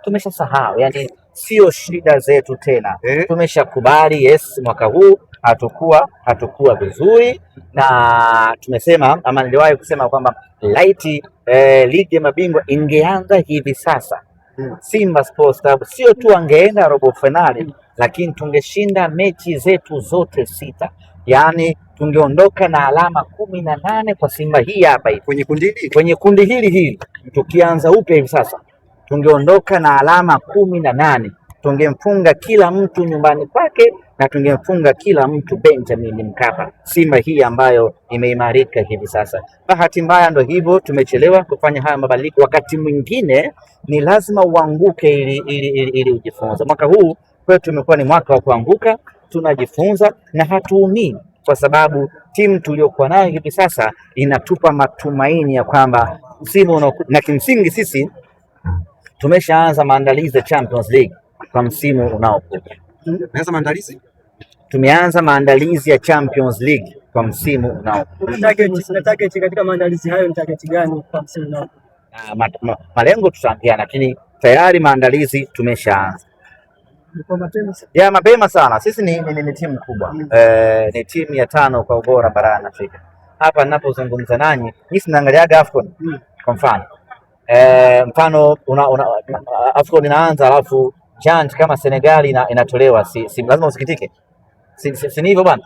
Tumeshasahau, yani sio shida zetu tena Eh? Tumeshakubali, yes, mwaka huu hatukuwa vizuri, na tumesema ama niliwahi kusema kwamba laiti ligi ya mabingwa ingeanza hivi sasa, Simba Sports Club sio tu angeenda robo fainali, lakini tungeshinda mechi zetu zote sita, yaani tungeondoka na alama 18 kwa Simba hii hapa hivi Kwenye kundi hili kwenye kundi hili hili, tukianza upya hivi sasa tungeondoka na alama 18, tungemfunga kila mtu nyumbani kwake na tungemfunga kila mtu Benjamin Mkapa. Simba hii ambayo imeimarika hivi sasa. Bahati mbaya ndo hivyo, tumechelewa kufanya haya mabadiliko. Wakati mwingine ni lazima uanguke ili ujifunze. Mwaka huu kwetu tumekuwa ni mwaka wa kuanguka, tunajifunza na hatuumii kwa sababu timu tuliyokuwa nayo hivi sasa inatupa matumaini ya kwamba msimu unaokuja, na kimsingi sisi tumeshaanza maandalizi ya Champions League kwa msimu unaokuja. Tumeanza maandalizi Tumeanza maandalizi ya Champions League kwa msimu unaokuja. Na target katika maandalizi hayo ni target gani kwa msimu unao? Malengo tutaambia, lakini tayari maandalizi tumeshaanza. Kwa mapema sana. Ya mapema sana. Sisi ni timu kubwa, ni timu ya tano kwa ubora barani Afrika. Hapa ninapozungumza nanyi, mimi sinaangaliaga AFCON kwa mfano, mfano una, AFCON inaanza alafu giant kama Senegal inatolewa, si lazima usikitike? Si ni hivyo bwana?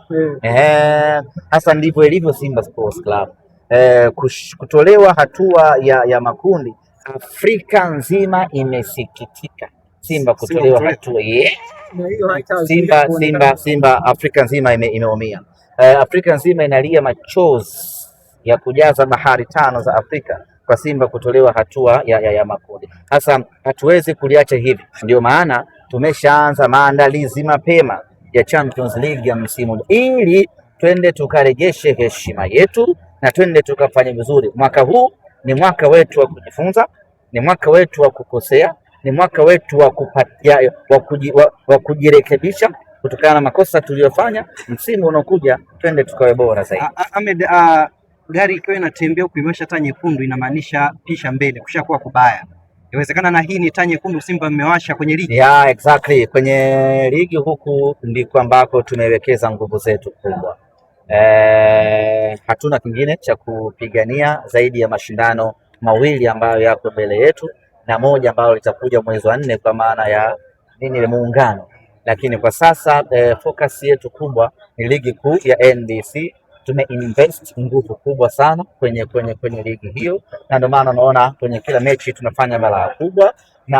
Hasa ndivyo ilivyo Simba Sports Club. Kutolewa hatua ya makundi, Afrika nzima imesikitika. Simba kutolewa kutolewa. hatua, yeah. Na hiyo haitazuia Simba kuonekana. Simba Simba Afrika nzima imeumia. Afrika nzima inalia machozi ya kujaza bahari tano za Afrika kwa Simba kutolewa hatua ya makundi. Sasa hatuwezi kuliacha hivi, ndio maana tumeshaanza maandalizi mapema ya Champions League ya msimu ili twende tukarejeshe heshima yetu na twende tukafanye vizuri. Mwaka huu ni mwaka wetu wa kujifunza, ni mwaka wetu wa kukosea, ni mwaka wetu wa kupatia, wa kujirekebisha kutokana na makosa tuliyofanya. Msimu unaokuja twende tukawe bora zaidi. Ahmed, gari ikiwa inatembea kuiwasha taa nyekundu inamaanisha pisha mbele, kushakuwa kubaya. Inawezekana na hii ni taa nyekundu Simba mmewasha kwenye ligi. Yeah, exactly. Kwenye ligi huku ndiko ambako tumewekeza nguvu zetu kubwa. Hatuna kingine cha kupigania zaidi ya mashindano mawili ambayo yako mbele yetu na moja ambalo litakuja mwezi wa nne kwa maana ya nini ile muungano, lakini kwa sasa focus yetu kubwa ni ligi kuu ya NBC. Tumeinvest nguvu kubwa sana kwenye ligi hiyo, na ndio maana unaona kwenye kila mechi tunafanya balaa kubwa na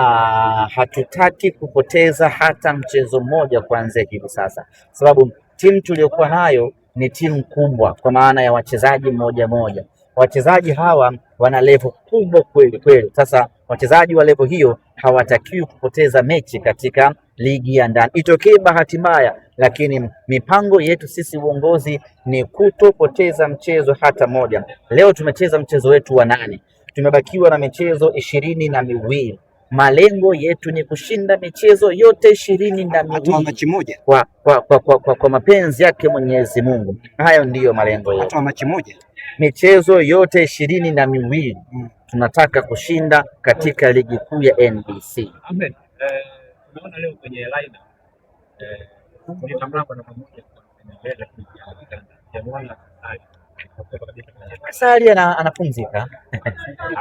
hatutaki kupoteza hata mchezo mmoja kuanzia hivi sasa, sababu timu tuliyokuwa nayo ni timu kubwa kwa maana ya wachezaji mmoja mmoja. Wachezaji hawa wana level kubwa kweli kweli. Sasa wachezaji wa level hiyo hawatakiwi kupoteza mechi katika ligi ya ndani, itokee bahati mbaya, lakini mipango yetu sisi uongozi ni kutopoteza mchezo hata moja. Leo tumecheza mchezo wetu wa nane, tumebakiwa na michezo 22. Malengo yetu ni kushinda michezo yote ishirini na Hata wa miwili mechi moja, kwa mapenzi yake Mwenyezi Mungu. Hayo ndiyo malengo yetu, hata wa mechi moja. Michezo yote 22 tunataka kushinda katika ligi kuu ya NBC. Ahmed, tumeona leo kwenye lineup mlinda mlango namba moja kwa mbele, lakini pia hakika sijamuona Kasali kutoka kabisa kwenye Kasali anapumzika.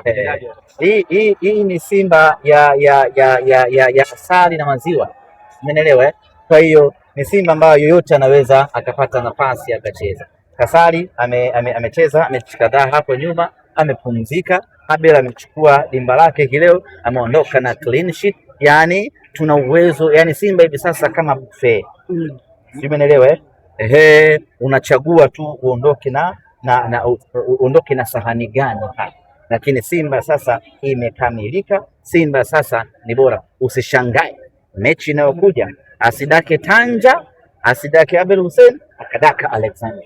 mchezaji. Hii ni Simba ya asali na maziwa, umenielewa eh? Kwa hiyo ni Simba ambayo yoyote anaweza akapata nafasi akacheza. Kasali amecheza mechi kadhaa hapo nyuma, amepumzika. Abel amechukua dimba lake hii leo, ameondoka na clean sheet. Yani tuna uwezo, yani Simba hivi sasa kama buffet, sijui umenielewa eh? Ehe, unachagua tu uondoke na uondoke na sahani gani hapa, lakini Simba sasa imekamilika. Simba sasa ni bora. Usishangae mechi inayokuja asidake Tanja, asidake Abel Hussein, akadaka Alexander.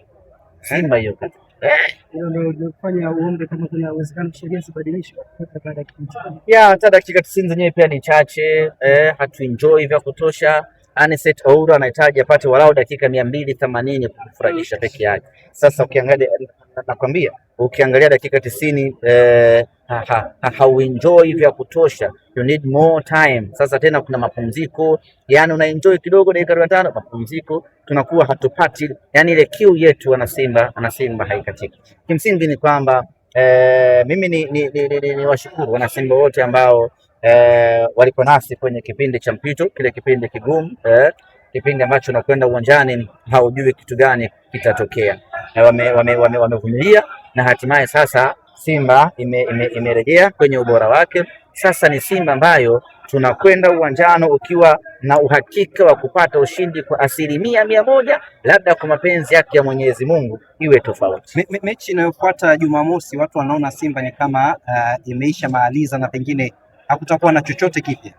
Simba hiyo kata. Hiyo ndio ilifanya uombe kama kuna uwezekano sheria zibadilishwe hata baada ya kipindi. Ya hata dakika 90 zenyewe pia ni chache, hatuenjoy vya kutosha. Anicet Oura anahitaji apate walau dakika 280 kufurahisha peke yake. Sasa ukiangalia, nakwambia ukiangalia dakika 90 hauenjoy vya kutosha, you need more time. Sasa tena kuna mapumziko, yani unaenjoy kidogo dakika 45 mapumziko, tunakuwa hatupati yani ile kiu yetu wana Simba haikatiki. Kimsingi ni kwamba mimi ni washukuru wana Simba wote ambao walikuwa nasi kwenye kipindi cha mpito, kile kipindi kigumu, kipindi ambacho unakwenda uwanjani haujui kitu gani kitatokea. Wamevumilia na hatimaye sasa Simba imerejea kwenye ubora wake. Sasa ni Simba ambayo tunakwenda uwanjani ukiwa na uhakika wa kupata ushindi kwa 100%, labda kwa mapenzi yake ya Mwenyezi Mungu iwe tofauti. Mechi inayofuata Jumamosi, watu wanaona Simba ni kama imeisha maaliza na pengine hakutakuwa na chochote kipya.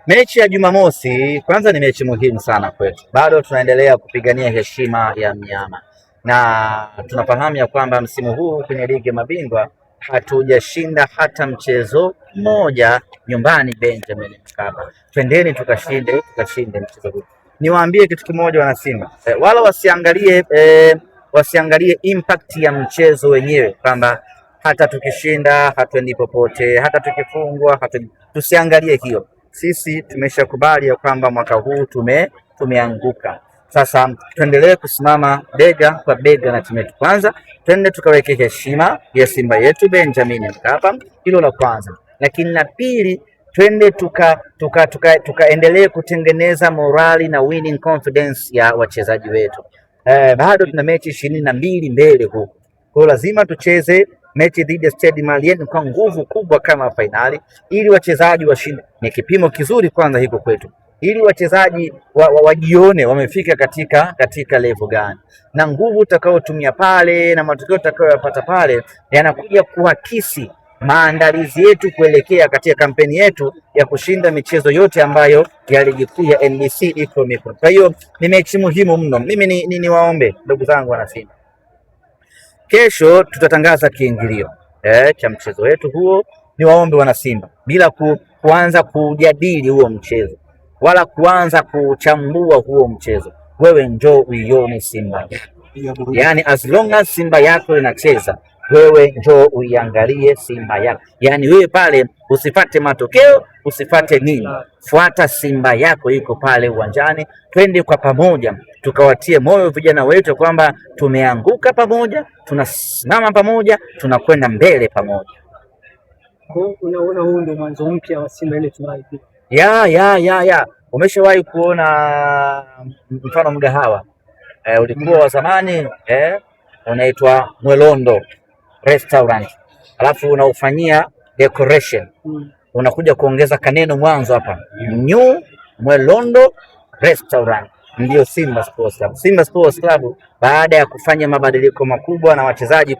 Mechi ya Jumamosi kwanza ni mechi muhimu sana kwetu, bado tunaendelea kupigania heshima ya mnyama na tunafahamu ya kwamba msimu huu kwenye ligi ya mabingwa hatujashinda hata mchezo mmoja nyumbani Benjamin Mkapa. Twendeni tukashinde, tukashinde mchezo huu. Niwaambie kitu kimoja wana Simba, wala wasiangalie impact ya mchezo wenyewe kwamba hata tukishinda hatuendi popote, hata tukifungwa tusiangalie hiyo. Sisi tumeshakubali ya kwamba mwaka huu tumeanguka. Sasa tuendelee kusimama bega kwa bega na timu yetu. Kwanza twende tukaweke heshima ya Simba yetu Benjamin Mkapa, hilo la kwanza. Lakini la pili, twende tukaendelee kutengeneza morali na winning confidence ya wachezaji wetu. Bado tuna mechi 22 mbele huku, kwa hiyo lazima tucheze mechi dhidi ya Stade Malien kwa nguvu kubwa kama fainali, ili wachezaji washinde. Ni kipimo kizuri kwanza hiko kwetu, ili wachezaji wajione wamefika katika level gani, na nguvu utakayotumia pale na matokeo utakayoyapata pale yanakuja kuakisi maandalizi yetu kuelekea katika kampeni yetu ya kushinda michezo yote ambayo ya ligi kuu ya NBC iko mikono. Kwa hiyo ni mechi muhimu mno. Mimi ni niwaombe ndugu zangu wana Simba, kesho tutatangaza kiingilio cha mchezo wetu huo. Niwaombe wana Simba bila kuanza kujadili huo mchezo wala kuanza kuchambua huo mchezo, wewe njoo uione Simba. Yani as long as Simba yako inacheza, wewe njoo uiangalie Simba yako. Yani wewe pale usifate matokeo, usifate nini, fuata Simba yako iko pale uwanjani. Twende kwa pamoja tukawatie moyo vijana wetu kwamba tumeanguka pamoja, tunasimama pamoja, tunakwenda mbele pamoja. Unaona, huu ndio mwanzo mpya wa Simba ile tunayoijua. Ya. Umeshawahi kuona mfano mgahawa ulikuwa wa zamani unaitwa Mwelondo Restaurant, alafu unaufanyia decoration, unakuja kuongeza kaneno mwanzo hapa, New Mwelondo Restaurant. Ndio Simba Sports Club. Simba Sports Club baada ya kufanya mabadiliko makubwa na wachezaji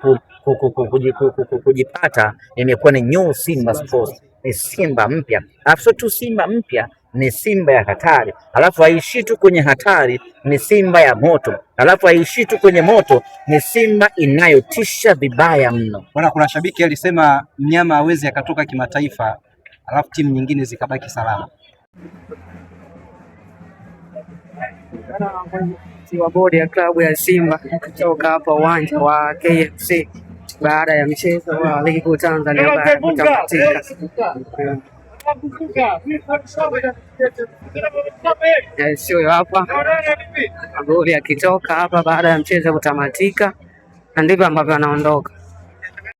kujipata, imekuwa ni New Simba Sports, ni Simba mpya. Alafu sio tu Simba mpya, ni Simba ya hatari. Alafu haishii tu kwenye hatari, ni Simba ya moto. Alafu haishii tu kwenye moto, ni Simba inayotisha vibaya mno. Bwana, kuna shabiki alisema mnyama hawezi akatoka kimataifa alafu timu nyingine zikabaki salama. Wa bodi ya klabu ya Simba kutoka hapa uwanja wa KMC baada ya mchezo wa ligi kuu Tanzania bara kutamatika. Sio hapa magoli akitoka hapa baada ya mchezo kutamatika, na ndivyo ambavyo anaondoka.